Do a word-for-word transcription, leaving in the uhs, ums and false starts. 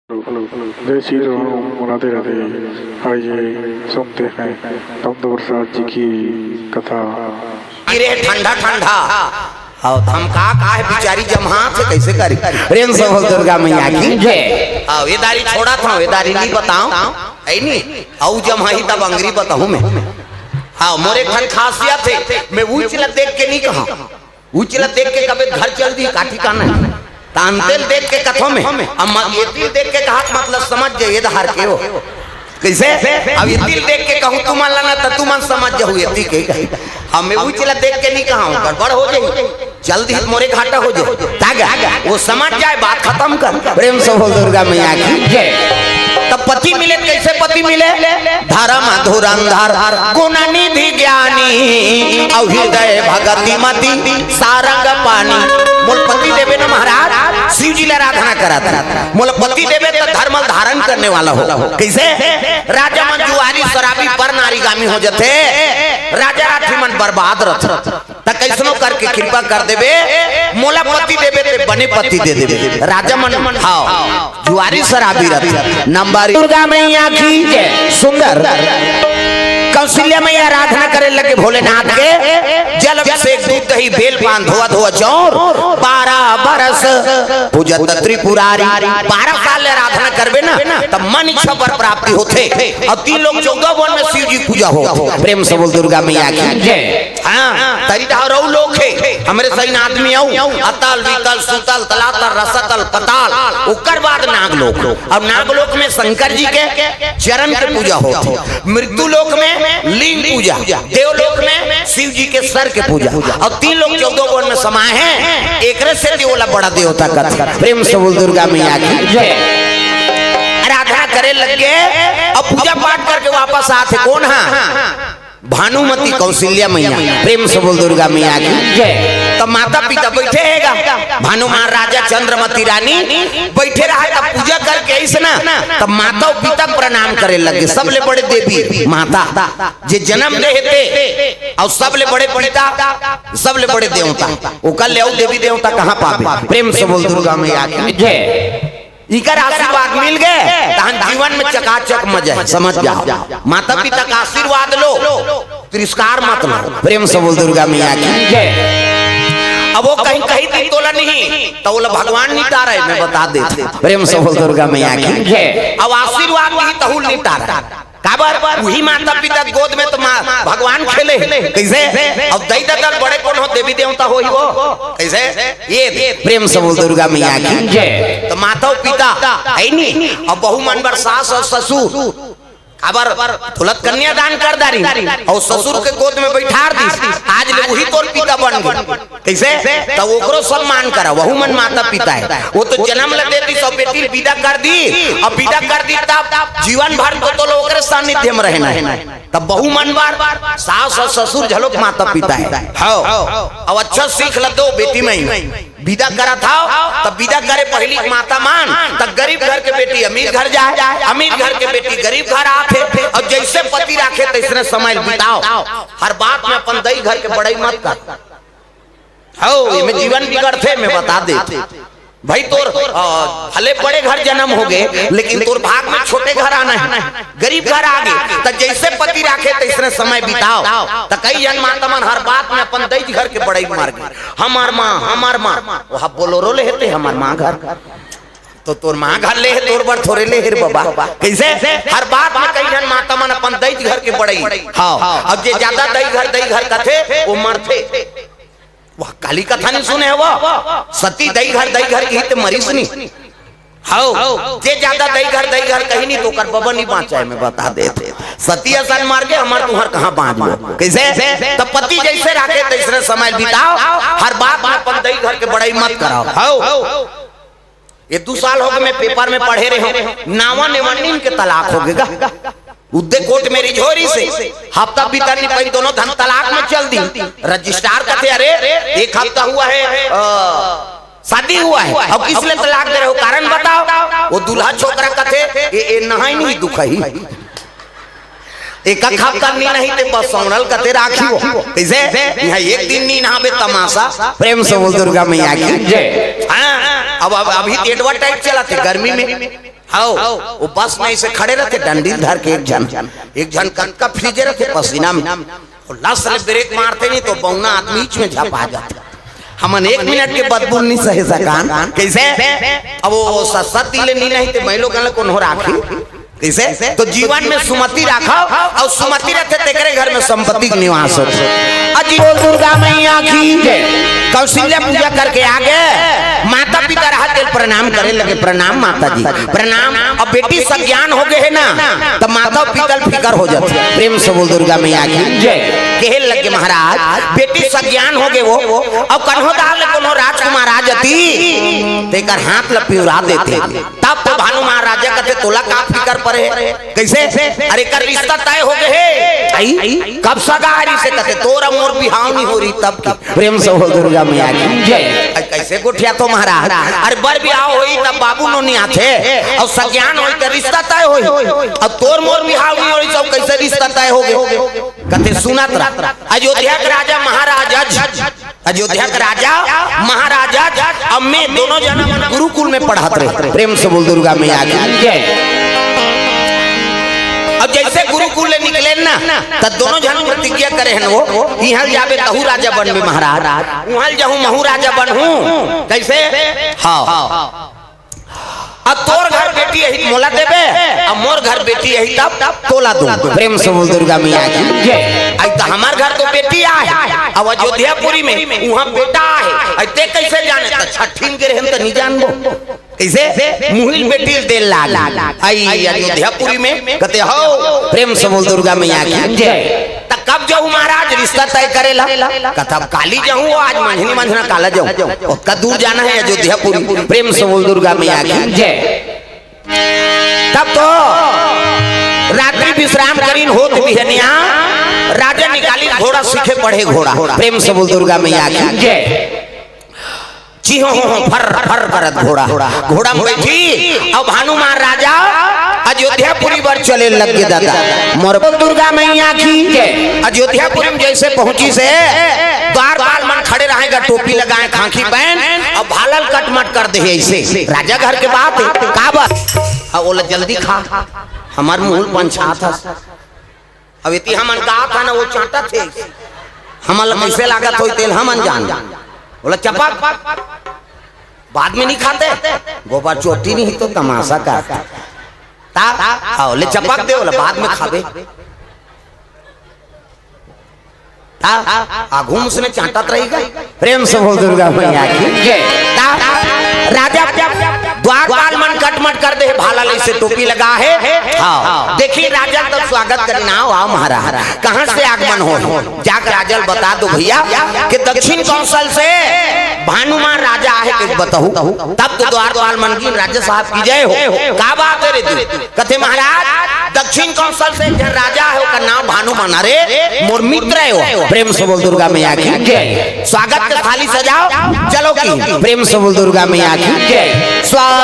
जय श्री राम, राधे राधे। आइए सुनते हैं तमदो प्रसाद जी की कथा। गिरे ठंडा ठंडा। अउ हम का का हे बिचारी जम्हा थे, कइसे करी? प्रेम से बोल दुर्गा मैया की जय। अउ ए दारी छोड़ा था, ए दारी नहीं बताओ, है नी? अउ जम्हा ही तब अंगरी बताहूँ मैं। हाँ, मोरे एक ठन खासियत हे, मैं ऊंच ल देख के नहीं कहा, ऊंच ल देख के कबे घर चल दी, का ठिकाना हे? तान तेल देख के कथो में, अम्मा ये तिल देख के कहा, मतलब समझ जाइए धार के हो। कइसे? अब ये तिल देख के कहूँ तुमन ला ना, त तुमन समझ जाहू ये तिल के कही। हम मैं ऊंच ल देख के नहीं कहा, गड़बड़ हो जाही। चल दी मोरे घाटा हो जाए, तागा वो समझ जाए, बात खतम कर। प्रेम से बोल दुर्गा मैया की जय। तब पति मिले, कइसे पति मिले? धर्म धुरंधर गुण निधि ज्ञानी, अउ हृदय भगति मति सारंग पानी। मोल पति देबे ना महाराज, शिव जी ला आराधना करत हे। मोल पति देबे त धर्म ल धारण करने वाला हो। कइसे? राजा मन जुआरी शराबी पर नारीगामी हो जथे, राजा राठी मन बर्बाद रथ। त कइसनो करके कृपा कर देबे, मोला पति देबे ते बने पति दे देबे। राजा मन, हाँ, जुआरी शराबी रथ। नंबर दुर्गा मैया की जय। सुंदर कौशल्या मैया आराधना करे लगे भोलेनाथ के, जल अभिषेक दूध दही बेल पान धोआ धोआ चौर, बारह बरस पूजत त्रिपुरारी। बारह साल ले आराधना करबे ना, तब मन इच्छा वर प्राप्ति होथे। अउ तीन लोक चौदह वन में शिव जी पूजा होथे। प्रेम से बोल दुर्गा मैया की जय। हाँ, तरी डहर अउ लोक हे, हमरे सही आदमी अउ अतल, वितल, सुतल, तलातल, रसतल, पताल, ओकर बाद नागलोक। अब नागलोक में शंकर जी के चरण के पूजा होथे, मृत्यु लोक में लिंग पूजा, देवलोक में शिव जी के सर के पूजा। अब तीन लोक चौदह वन में समाए हे, एकरे सेती ओला बड़ा देवता कथे। प्रेम से बोल दुर्गा मैया की जय। आराधना करे लग गे, अब पूजा पाठ करके वापस आथे। कोन हा? भानुमती कौशल्या मैया। प्रेम से बोल दुर्गा मैया की जय। त माता पिता बइठे हे गा, भानु महाराजा चंद्रमती रानी बइठे रहा, तब पूजा करके आइस ना, तब माता अउ पिता प्रणाम करे लगे। सबले बड़े देवी माता, जे जनम दे हे ते, अउ सबले बड़े पिता, सबले बड़े देवता, ओकर ले अउ देवी देवता कहाँ पाबे? प्रेम से बोल दुर्गा मैया की जय। इकर आशीर्वाद मिल गे, तहन जीवन में चकाचक मजा हे, समझ जाओ। माता पिता का आशीर्वाद लो, तिरस्कार मत लो। प्रेम से बोल दुर्गा मैया की जय। अब वो कहीं कही थी तोला नहीं, त ओला भगवान नहीं टारे, मैं बता देथे। प्रेम से बोल दुर्गा मैया की जय। अब आशीर्वाद नहीं तहूल नहीं टारे। काबर? उही माता पिता गोद में तो माँ भगवान खेले। कइसे? अब दई ददा ले बड़े कोन हो? देवी देवता होही वो। कइसे? ये दे। प्रेम से बोल दुर्गा मैया की जय। त माता पिता हे नी, अब बहू मन बर सास अउ ससुर, काबर? तुलत कन्यादान कर डारिन अउ ससुर के गोद में बइठार दिस, आज ले उही तोर पिता बन गे। कइसे? त ओकरो सम्मान करा, वहू मन माता पिता हे। वो तो जनम ल दे दिस अउ बेटी ल बिदा कर दी, अउ बिदा कर दी तब जीवन भर तो तोला ओकरे सानिध्य में रहना हे। तब बहू मन बर सास अउ ससुर घलोक माता पिता हे। हव। अउ अच्छा सीख ल दो बेटी मन, बिदा करत हव, तब बिदा करे पहिली माता मन, तब गरीब घर के बेटी अमीर घर जाए, अमीर घर के बेटी गरीब घर आथे, अउ जइसे पति राखे तइसने समय ल बिताव। हर बात में अपन दई घर के बड़ई मत कर। हव, एमे जीवन बिगड़थे, मैं बता देत। भाई तोर, अ, भले बड़े घर जनम हो गे, लेकिन तोर भाग में छोटे घर आना हे, गरीब घर आ गे, त जइसे पति राखे तइसने समय बिताव। त कई झन माता मन हर बात में अपन दई घर के बड़ई मार गे, हमर माँ, हमर माँ, वहाँ बोलोरो ले हे ते हमर माँ घर, त तोर माँ घर ले हे, तोर बर थोरे ले हे रे बबा। कइसे? हर बात में कई झन माता मन अपन दई घर के बड़ई। हव, अब जे जादा दई घर, दई घर कथे, वो मरथे। वह काली कथा नहीं सुने हव? सती दई घर, दई घर कही त मरिस नहीं। हव, जे जादा दई घर, दई घर कही नहीं त ओकर बबा नहीं बाँचे, मैं बता देत। सती असन मर गे, हमर तुँहर कहाँ बाँचबो? कइसे? त पति जइसे राखे तइसने समय बिताव, हर बात में अपन दई घर के बड़ई मत कराव। हव। ये दू साल हो गे, मैं पेपर में पढ़े रहे हँव, नावा नेवा नीन के तलाक हो गे गा। उद्दे कोर्ट में रिझोरी से हफ्ता बीतन नहीं पाई, दोनों झन तलाक में चल दी। रजिस्ट्रार कथे, "अरे, एक हफ्ता हुआ है, अ, शादी हुआ है, अब किस लिए तलाक दे रहे हो, कारण बताओ।" वो दूल्हा छोकरा कथे, "ए, ए नहाई नहीं दुखही।" एक हफ्ता नहीं, नहीं ते बस सौनल कथे राखी हो। कइसे? यहाँ एक दिन नहीं नहाबे तमाशा। प्रेम से बोल दुर्गा मैया की जय। हाँ, अब, अब अभी advertise चलथे गर्मी में। हव, वो बस में ऐसे खड़े रहते, डंडी धर के एक झन, एक झन कतका फ्रीजे रहते पसीना में, वो लस ले ब्रेक मारते नहीं तो बौना आदमी बीच में झपा जाते। हमन एक मिनट के बदबू नहीं सहे सकान। कैसे? अब वो सस्ता तिले नहीं, नहीं तो मैं लोग गलत कौन हो राखी। कैसे? तो जीवन में सुमति राखव, अउ सुमति रहथे तेकरे घर में संपत्ति के निवास होथे। अजी बोल दुर्गा मैया की जय। कौशल्या पूजा करके आगे, माता पिता रहत तेल प्रणाम करे लगे, "प्रणाम माता जी, प्रणाम।" अब बेटी सज्ञान हो गए है ना, तब माता पिता ल फिकर हो जाथे। प्रेम से बोल दुर्गा मैया की जय। कहे लगे, "महाराज, बेटी सज्ञान हो गए वो, अब कन्हो दाल कोनो राजकुमार आ जाती, तेकर हाथ ल पिउरा देते।" तब तो भानु महाराजा कथे, "तोला का फिकर परे हे?" कैसे? "अरे, कर रिश्ता तय हो गए हे।" आई? "कब सगाई से?" कथे, "तोर अउ मोर बिहाव नहीं हो रही तब की।" प्रेम से बोल दुर्गा मैया की जय। अरे, कैसे गोठियाथो महाराज? "अरे, बर बिहाव होई तब बाबू नोनी आथे, अउ सज्ञान होई त रिश्ता तय होई। अब तोर मोर बिहाव नहीं हो रही, सब कैसे रिश्ता तय हो गए?" कथे, "सुनत रह, अयोध्या के राजा महाराज अज अयोध्या के राजा महाराजा अउ मैं दोनों जना मन गुरुकुल में पढ़त रहे।" प्रेम से बोल दुर्गा मैया की जय। अब जैसे गुरुकुल ले निकले ना, त दोनों झन प्रतिज्ञा करे हन वो, "इहाँ जाबे तहू राजा बनबे महाराज, उहाँ जाहूँ महू राजा बनहूँ।" कैसे? हाँ। अब तोर घर बेटी यही मोला देबे, अब मोर घर बेटी यही तब तोला दूं। प्रेम से बोल दुर्गा मैया की जय। आई तो हमार घर तो बेटी आहे, अब अयोध्यापुरी में वहाँ बेटा आहे, आई ते कैसे जाने? तो छठीन के रहन तो नहीं जानबो। कैसे? मुहिल बेटी दे लाल आई अयोध्यापुरी में कहते हो। प्रेम से बोल दुर्गा मैया की जय। त कब जाहूँ महाराज रिश्ता तय करेला? कथा काली जाहूँ, आज मंझनी मंझना काला जाहूँ। ओतका दूर जाना है अयोध्यापुरी। प्रेम से बोल दुर्गा मैया की जय। तब तो रात्रि विश्राम करीन होत बिहनिया राजा निकाली घोड़ा सीखे पढ़े घोड़ा। प्रेम से बोल दुर्गा मैया की जय। चिहो हो फर फर करत घोड़ा, घोड़ा में बैठी। अब हनुमान राजा अयोध्यापुरी बर चले लग गे दादा। मोर बोल दुर्गा मैया की जय। अयोध्यापुरी में जैसे पहुंची से द्वारपाल मन खड़े रहेगा, टोपी लगाए, खांखी पहन, अब भालल कटमट कर दे ऐसे। राजा घर के बात है, का बात? अब बोला, "जल्दी खा, हमार मुंह पंछा था।" अब इति हमन का था ना, वो चांटा थे, हमन ला कैसे लागत होई तेल हमन जान। बोला, "चपक, बाद में नहीं खाते, गोबर चोटी नहीं तो तमाशा करता।" ता, हाँ, ले चपक दे, बोला, "बाद में खाबे।" ता, आगू उसने चांटत रही गई। प्रेम से बोल दुर्गा मैया की जय। ता, राजा द्वारपाल मन कटमट कर दे, भाला ले से टोपी लगा है। हाँ, देखिए राजा तब स्वागत करना, "आओ, आओ महाराज, कहाँ से आगमन हो?" जाकर राजा ल बता दो भैया कि दक्षिण कौशल से भानुमान राजा आहे, कुछ बताऊ। तब तो द्वारपाल मन की राजा साहब की जय हो। का बात है रे तू? कथे महाराज, दक्षिण कौशल से एक झन राजा है, ओकर नाम भानुमान। अरे मोर मित्र है वो। प्रेम से बोल दुर्गा मैया की जय। स्वागत के थाली सजाओ, चलो की। प्रेम से बोल दुर्गा मैया की जय। स्वागत